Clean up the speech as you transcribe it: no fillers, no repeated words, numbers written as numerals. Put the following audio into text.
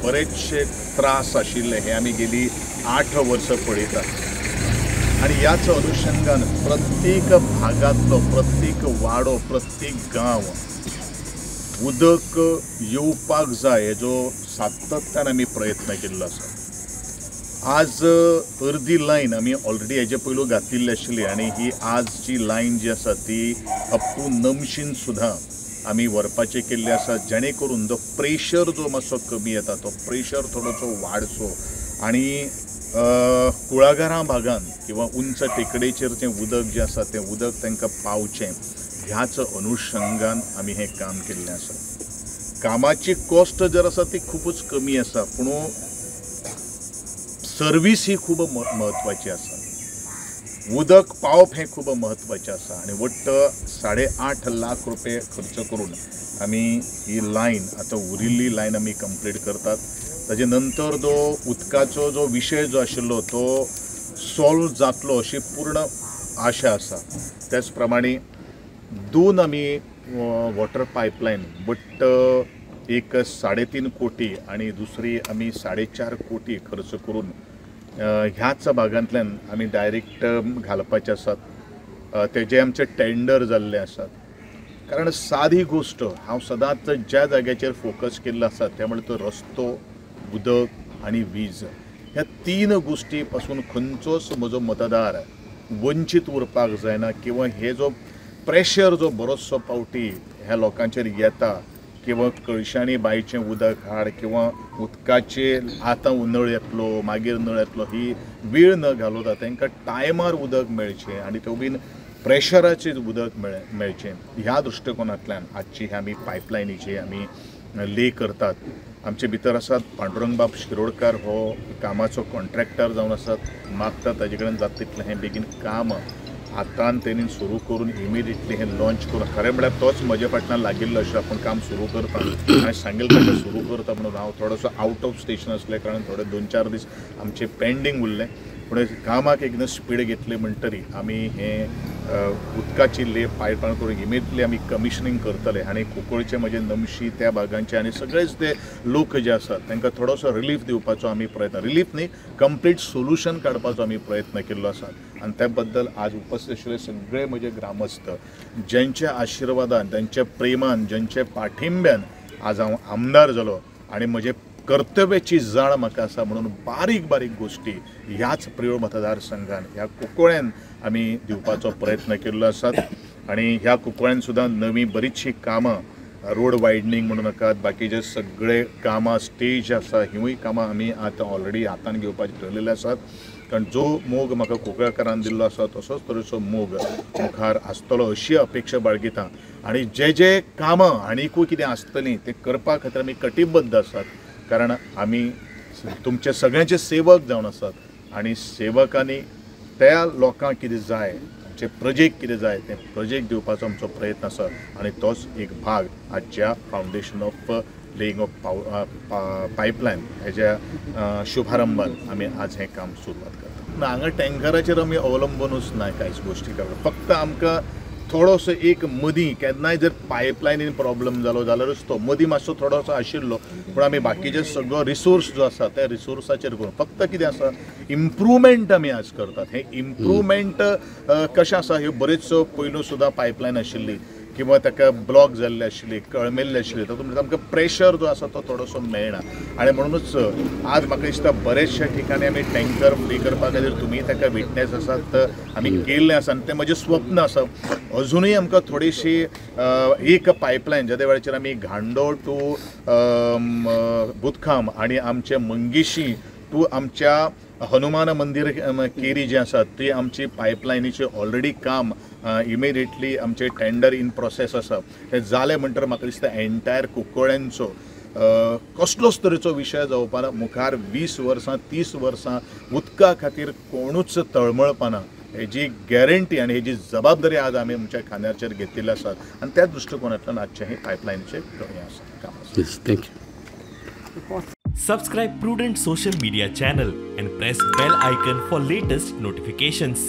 बरेचशे त्रास आशिल्ले हे आमी गेली 8 वर्सां पळयतात आनी ह्याच अनुशंगान प्रत्येक भागांतलो प्रत्येक वाडो प्रत्येक गांव उदक येवपाक जाय हेजो सातत्यान आमी प्रयत्न केल्लो आसा. आज अर्दी लायन आमी ऑलरेडी हेजे पयलू घातिल्ली आशिल्ली आनी ही आज जी लायन जी आसा ती अप टू नमशीन सुद्दां आमी व्हरपाचें केल्लें आसा, जेणे करून जो प्रेशर जो मातसो कमी येता तो प्रेशर थोडोसो वाडचो आनी कुळागरां भागान किंवा उंच टेकडेचेर जें उदक जें आसा तें उदक तांकां पावचें ह्याच अनुशंगान आमी हें काम केल्लें आसा. कामाची कॉस्ट जर आसा ती खुबूच कमी आसा, पूण सर्वीस ही खूब म्हत्वाची आसा. उदक पावप हें खूब म्हत्वाचें आसा आनी वट्ट 8.5 लाख रुपये खर्च करून आमी ही लायन आतां उरिल्ली लायन आमी कंप्लीट करतात. ताजे नंतर जो उदकाचो जो विशय जो आशिल्लो तो सॉल्व जातलो अशी पूर्ण आशा आसा. त्याच प्रमाणे 2 आमी वॉटर पायपलायन वट्ट एक 3.5 कोटी आनी दुसरी आमी 4.5 कोटी खर्च करून ह्याच भागांतल्यान आमी डायरेक्ट घालपाचे आसात. तेजे आमचे टेंडर जाल्ले आसात. कारण सादी गोश्ट हांव सदांच ज्या जाग्याचेर फोकस केल्लो आसा त्यामुळे तो रस्तो, उदक आनी वीज ह्या 3 गोश्टी पासून खंयचोच म्हजो मतदार वंचीत उरपाक जायना किंवा हे जो प्रेशर जो बरोचसो पावटी ह्या लोकांचेर येता किंवा कळशांनी बांयचें उदक हाड किंवा उदकाचेर आतां नळ येतलो मागीर नळ येतलो ही वेळ न घालवता तांकां टायमार उदक मेळचें आनी त्यो बीन प्रेशराचेर उदक मेळचें ह्या दृश्टिकोनांतल्यान आजची ही आमी पायपलायनीची आमी ले करतात. आमचे भितर आसात पांडुरंगबाब शिरोडकार हो कामाचो कॉन्ट्रॅक्टर जावन आसात. मागता ताजे कडेन जाता तितलें हें बेगीन काम आतां तेणी सुरू करून इमिडिएटली हें लॉन्च करून, खरें म्हळ्यार तोच म्हज्या फाटल्यान लागिल्लो अशें आपूण काम सुरू करता हांवें सांगिल्लें ताका सुरू करता म्हणून हांव थोडोसो आवट ऑफ स्टेशन आसल्या कारणान थोडे 2-4 दीस आमचे पेंडींग उरलें, पूण कामाक एकदम स्पीड घेतली म्हणटरी आमी हें उदकाची ले पायपलायन करून इमिडिएटली आमी कमिशनींग करतले आनी कुंकळचे म्हजे नमशी त्या भागांचे आनी सगळेच ते लोक जे आसात तांकां थोडोसो रिलीफ दिवपाचो आमी प्रयत्न, रिलीफ न्ही कंप्लीट सोल्युशन काडपाचो आमी प्रयत्न केल्लो आसा. आनी त्या बद्दल आज उपस्थित आशिल्ले सगळे म्हजे ग्रामस्थ ज्यांच्या आशिर्वादान, ज्यांच्या प्रेमान, ज्यांच्या पाठिंब्यान आज हांव आमदार जालो आनी म्हजे कर्तव्याची जाण म्हाका आसा म्हणून बारीक बारीक गोश्टी ह्याच प्रियोळ मतदारसंघान ह्या कुंकळ्यान आमी दिवपाचो प्रयत्न केल्लो आसात. आनी ह्या कुंकळ्यान सुद्दां नवी बरीचशीं कामां, रोड वायडनींग म्हणूं नाकात, बाकीचे सगळे कामां, स्टेज आसा हिवूय कामां आमी आतां ऑलरेडी हातान घेवपाची ठरलेले आसात. कारण जो मोग म्हाका कुंकळकारान दिल्लो आसा तसोच तरेचो मोग मुखार आसतलो अशी अपेक्षा बाळगिता आनी जे जे कामां आनिकूय कितें आसतलीं तें करपा खातीर आमी कटिबद्ध आसात. कारण आमी तुमचे सगळ्यांचे सेवक जावन आसात आनी सेवकांनी त्या लोकांक कितें जाय, आमचे प्रजेक कितें जाय तें प्रजेक दिवपाचो आमचो प्रयत्न आसा आनी तोच एक भाग आजच्या foundation of laying of pipeline हेज्या शुभारंभान आमी आज हें काम सुरवात करतात. हांगा टँकराचेर आमी अवलंबूनच ना कांयच गोश्टी करपाक, फक्त आमकां थोडोसो एक मदीं केन्नाय जर पायपलायनीन प्रॉब्लम जालो जाल्यारूच तो मदीं मातसो थोडोसो आशिल्लो, पूण आमी बाकीचे सगळो रिसोर्स जो आसा त्या रिसोर्साचेर करून फक्त कितें आसा इम्प्रूवमेंट आमी आज करतात. हें इम्प्रूवमेंट कशें आसा, ह्यो बऱ्योचसो पयलू सुद्दां पायपलायन आशिल्ली किंवा ताका ब्लॉक जाल्ले आशिल्ली, कळमेल्ले आशिल्ले, तातूंत आमकां प्रेशर जो आसा तो थोडोसो मेळना आनी म्हणूनच आज म्हाका दिसता बरेचशा ठिकाणी आमी टँकर फ्री करपा खातीर तुमी ताका विटनेस आसात, आमी केल्लें आसा आनी तें म्हजें स्वप्न आसा. अजुनूय आमकां थोडीशी एक पायपलायन ज्या वेळाचेर आमी घांडोळ टू बुदखाम आनी आमचे मंगेशी टू आमच्या हनुमान मंदिर केरी जी आसा ती आमची पायपलायनीचे ऑलरेडी काम इमिडिएटली आमचे टेंडर इन प्रोसेस आसा. तें जालें म्हणटर म्हाका दिसता एंटायर कुंकळ्यांचो कसलोच तरेचो विशय जावपाना. मुखार 20 वर्सां 30 वर्सां उदका खातीर कोणूच तळमळपाना हेजी गॅरंटी आनी हेजी जबाबदारी आज आमी आमच्या खांद्याचेर घेतिल्ली आसा आनी त्या दृश्टिकोनांतल्यान आजचें हें पायपलायनीचें हें आसा काम आसा. Thank you. Subscribe Prudent social media channel and press bell icon for latest notifications.